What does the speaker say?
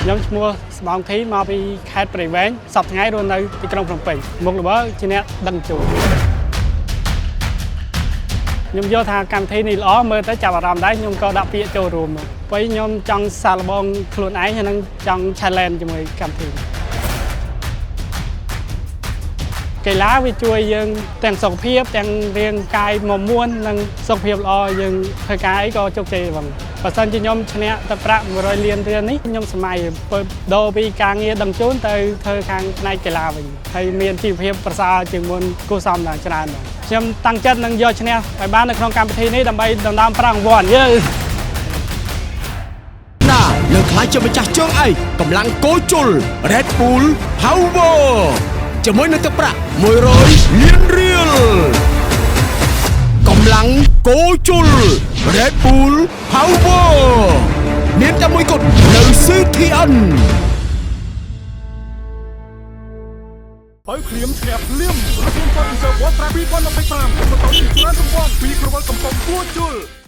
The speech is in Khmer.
ខ្ញុំឈ្មោះស្បងធីមកពីខេត្តព្រៃវែងសប្តាហ៍ថ្ងៃរស់នៅទីក្រុងភ្នំពេញមុខរបរជាអ្នកដឹងជូនខ្ញុំយល់ថាកម្មវិធីនេះល្អមើលទៅចាប់អារម្មណ៍ដែរខ្ញុំក៏ដាក់ពាក្យចូលរួមមកពេលខ្ញុំចង់សាកល្បងខ្លួនឯងហើយនឹងចង់ challenge ជាមួយកម្មវិធីនេះកីឡាវាជួយយើងទាំងសុខភាពទាំងរាងកាយមមួននិងសុខភាពល្អយើងធ្វើការអីក៏ជោគជ័យបងបើសិនជាខ្ញុំឈ្នះទឹកប្រាក់100លានរៀលនេះខ្ញុំសម័យបើដូរពីការងារដឹងជូនទៅធ្វើខាងផ្នែកកីឡាវិញហើយមានជីវភាពប្រសើរជាងមុនគួរសមឡើងច្រើនបងខ្ញុំតាំងចិត្តនឹងយកឈ្នះឲ្យបាននៅក្នុងកម្មវិធីនេះដើម្បីដណ្ដើមប្រាក់រង្វាន់យើ ណានឹងក្លាយជាម្ចាស់ជើងឯកកម្លាំងគោជុល Red Bull Power ជាមួយនឹងទឹកប្រាក់100លានរៀលកម្លាំងគោជុល Red Bull Power មានតែមួយគត់នៅ CTN បើភ្លាមឈ្នះភ្លាមរថយន្ត Ford Ranger 2025បន្តជាច្រើនរង្វាន់ពីក្រវិលកំប៉ុងពួរជុល។